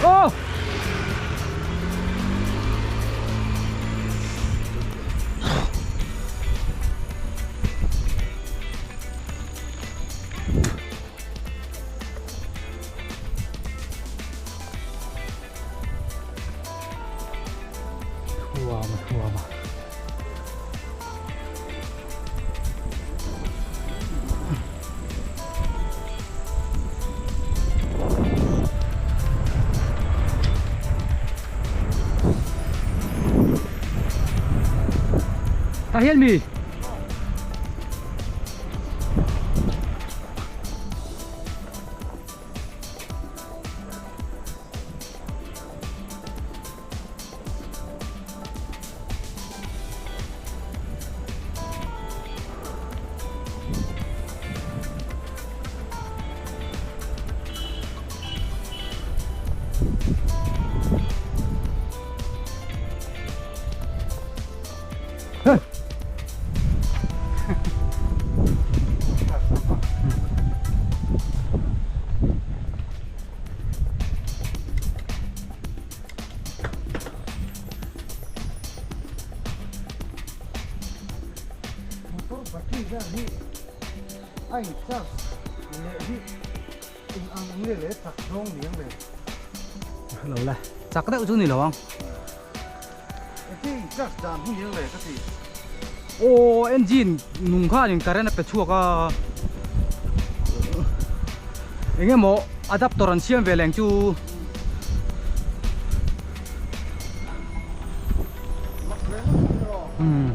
Oh! Thuama thuama. Tah hian mi Motor battery vel hi a in charge leh hi eng ang nge le chak zawng ni ang le. Lo la chak deuh chu ni lo ang. Engtin in charge dan hi ni ang le ka ti. Aw engine nung khanin current a pe chhuak a eng emaw adapter an siam ve leng chu. Umm.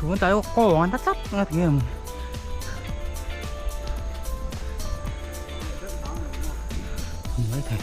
Tun tlai kawng an ta tlat nga tinge ang mai thei.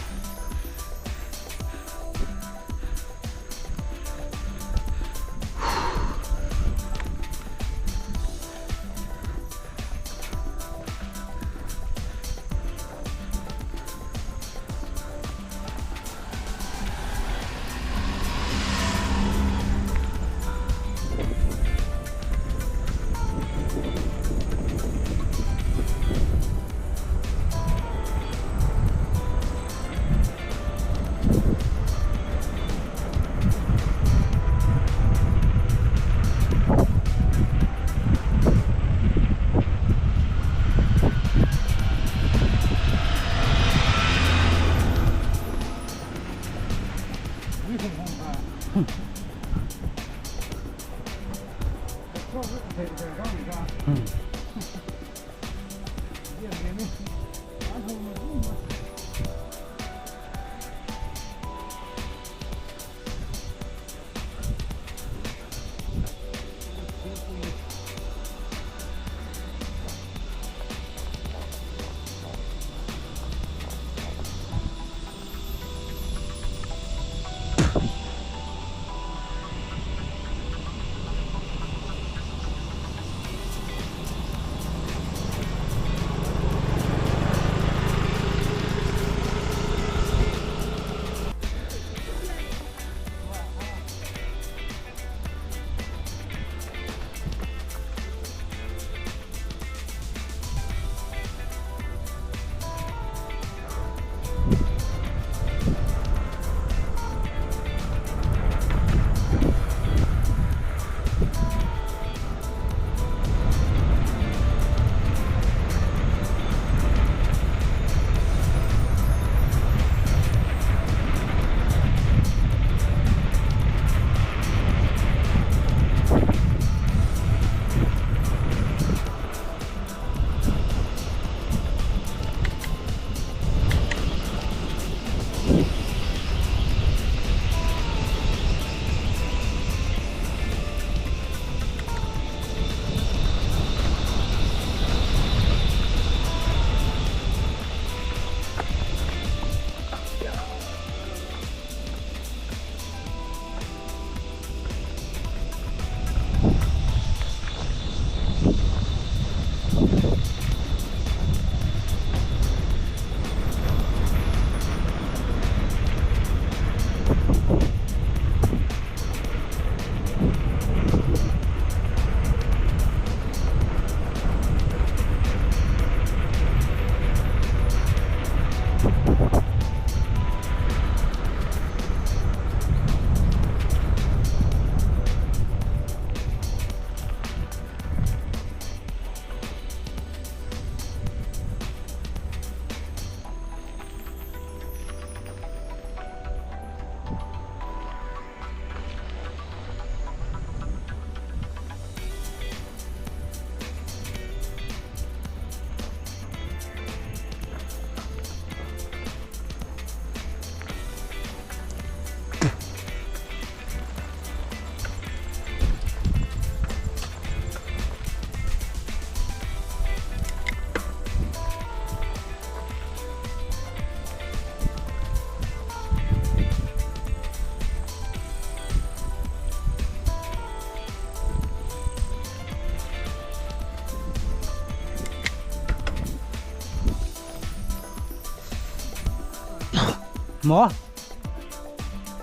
Maw?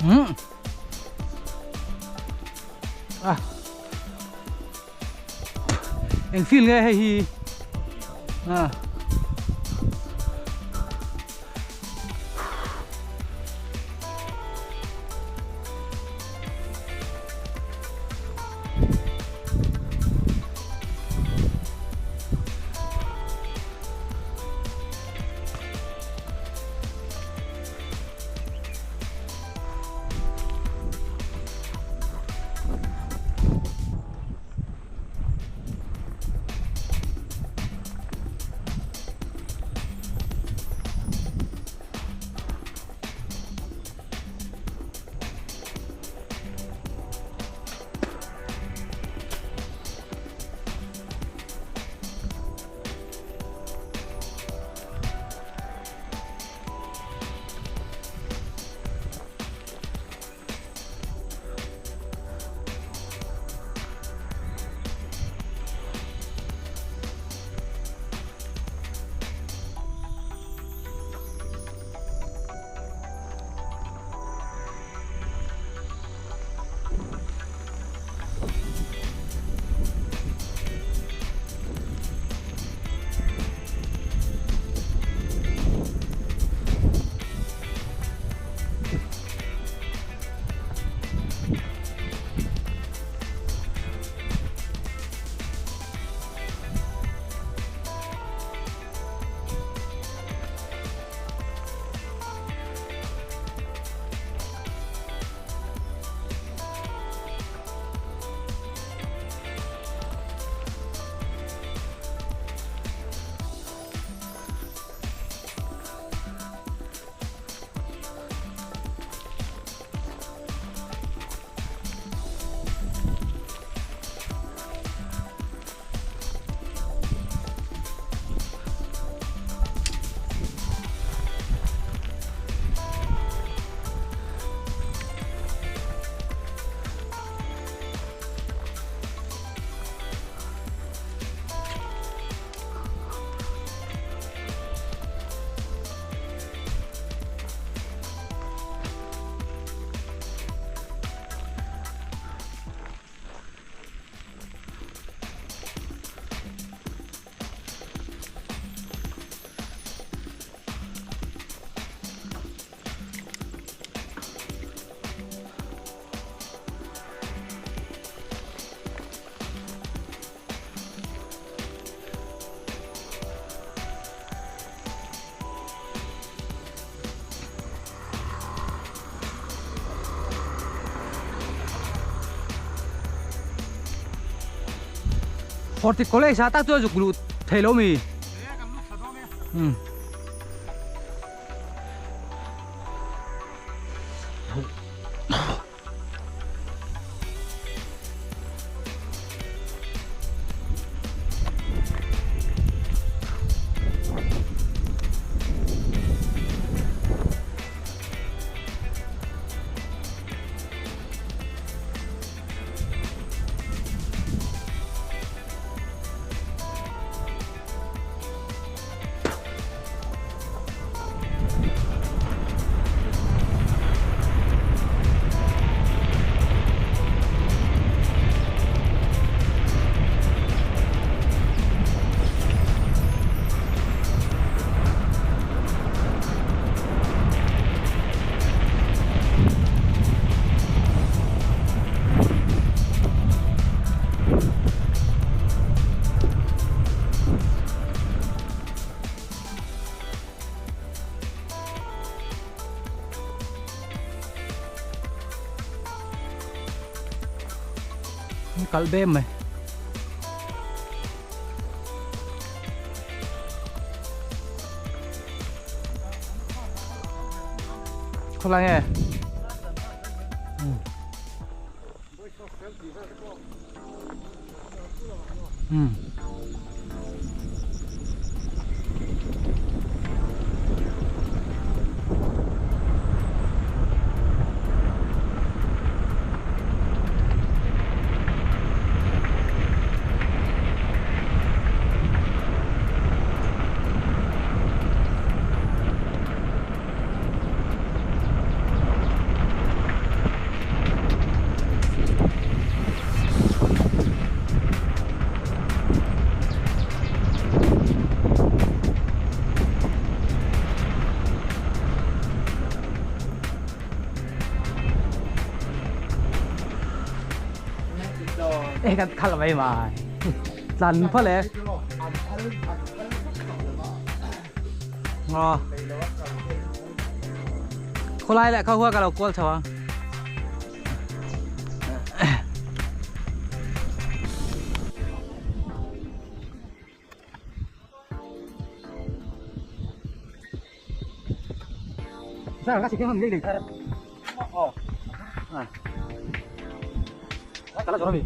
Umm. Ah. Eng feel nge hei hi? Ah. Horti college ah tak chuan zuk luh thei lo mi? Um. Kalh bem mai. Khawlai nge? Um. E kan khalh mai mai. Tlan phal e. Aw. Khawlai leh kha hua ka lo kual chho ang. Sao các chị không đi được Ờ. À. Cái là chỗ nào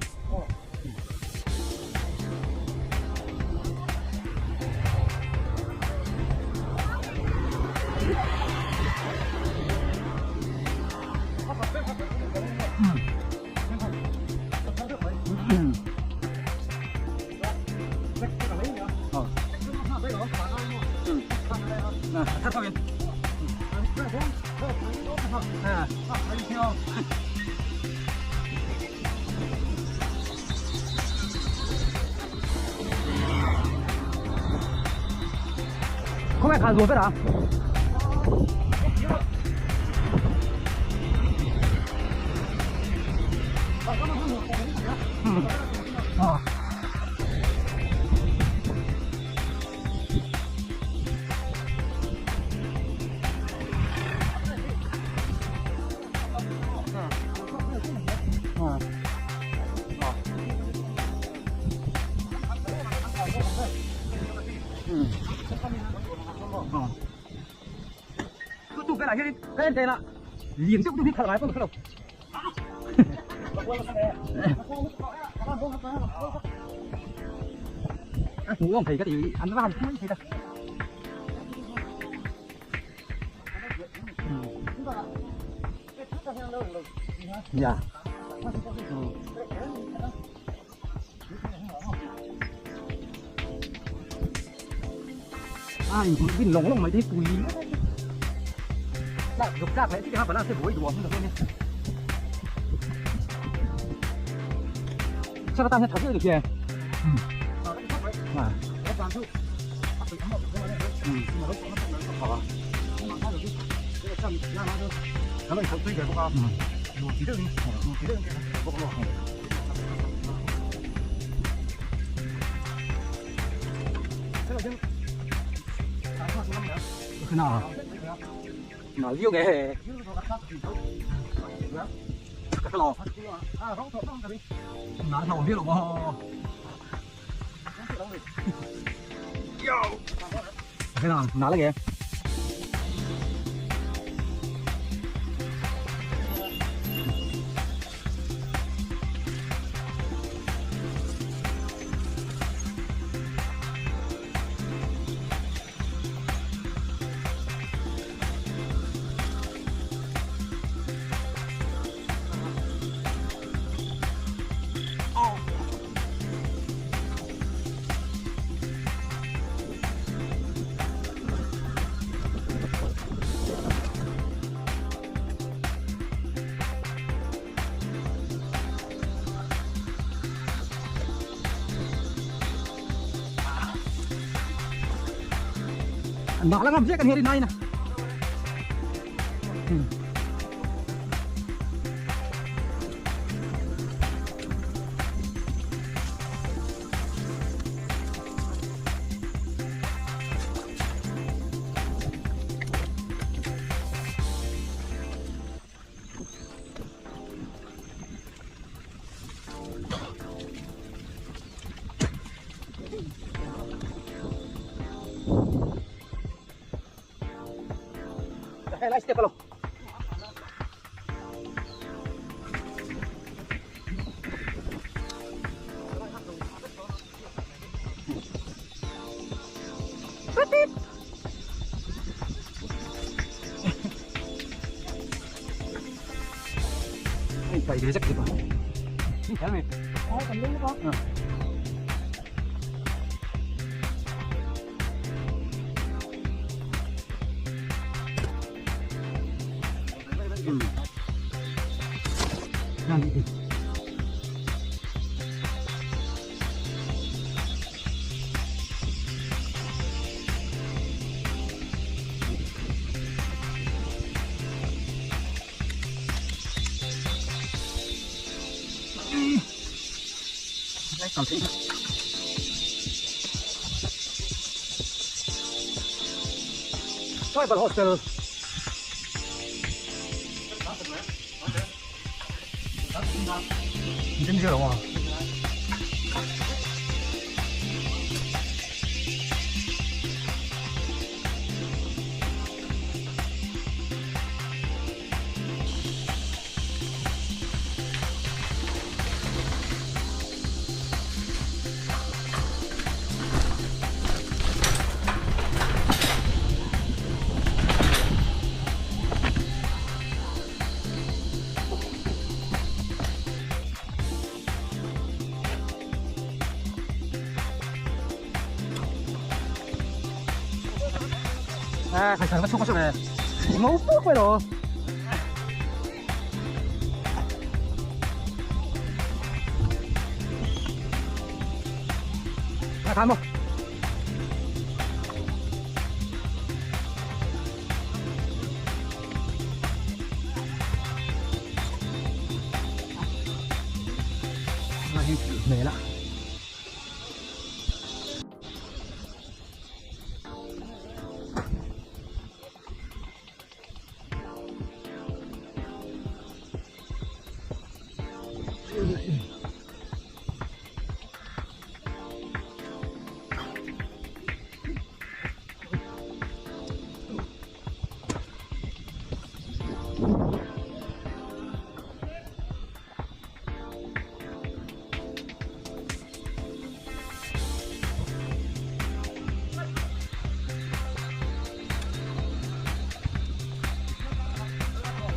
Khawngaih kha zual ber a. Tu ber ah hianin ka en tena lian deuh deuh hi khalh ngai pawh ka hrelo. A hmuh awm thei ka ti an va han hmuh thei ta. Ya. A in bin lawng lawng mai te hi pui tlak zuk tlak leh chiah kha balance buai duh awm lo hian sir atan hian tha viau ni hian Nal viau nge he. Ka hre lo. Nal hlauh viau lo maw. Ka hre nang nal ange. An bak la ngam ziah kan hian in a. Hei lai step alo. Anh phải rất đẹp à. Tribal Hostel. 你真知道吗？哎，快快快，冲过去呗！我不会了。来看吧。没了。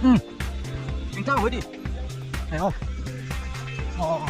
嗯，你带回去。哎呦，哦。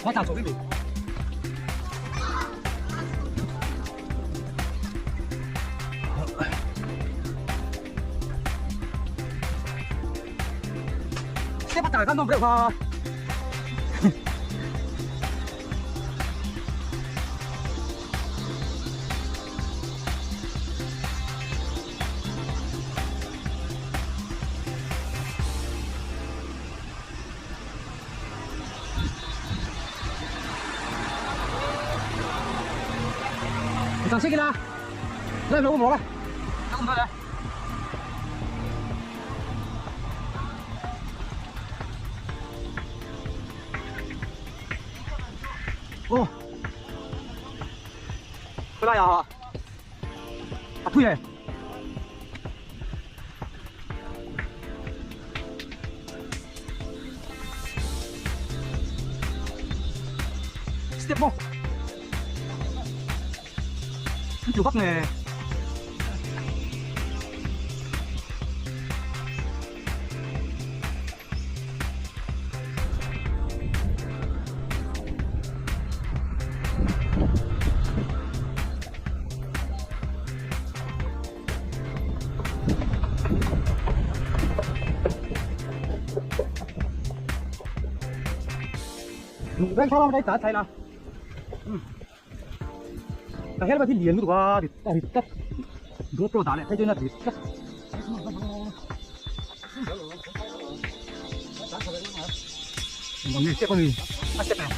我打左边。这把打开弄不了吧？你上车去啦！来，我摸来，来，我们来。哦，回来呀！啊，对耶。Step mo. Chủ bắc nghề. Veng thla lam dai ta thaila. Ta hel ba thi lian lu wa ri ta ri tat. GoPro da le thai na ri tat. Bằng gì step bằng gì? À step này.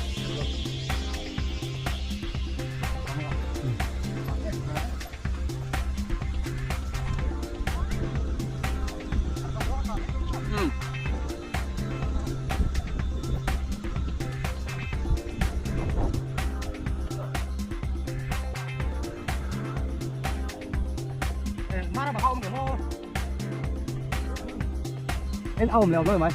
En a awm leh awm lo mai.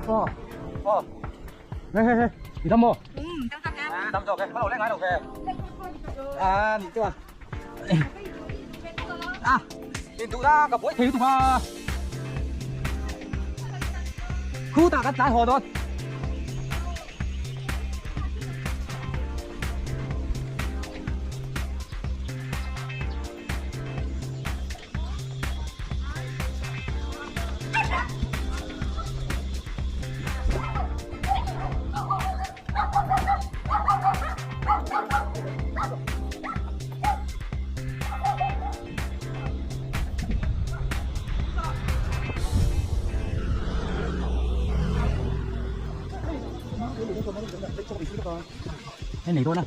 Ờ, ờ. Hey, hey, hey. Đi thăm mô. Đâm cho cái, bắt đầu lên ngay đầu về. À, nhìn chưa? À, nhìn tụi ta gặp buổi thiếu tụi mà. Khu ta cắt lái hồ thôi. Hei nei dawn a.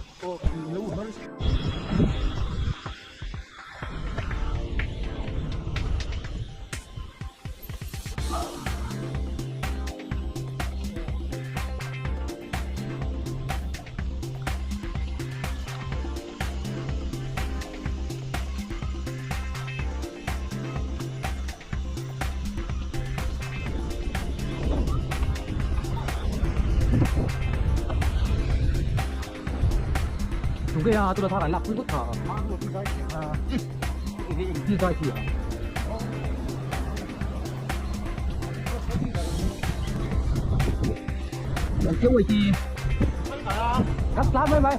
두 개야 뚫어 다 갈라 불붙어. 이게 인기가 Kêu gì? Cắt lá mấy mày.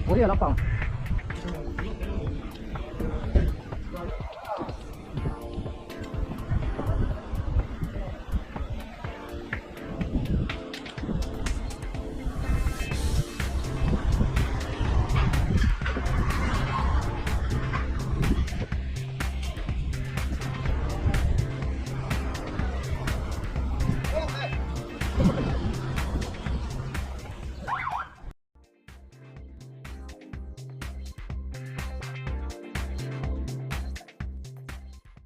Ủa là phòng.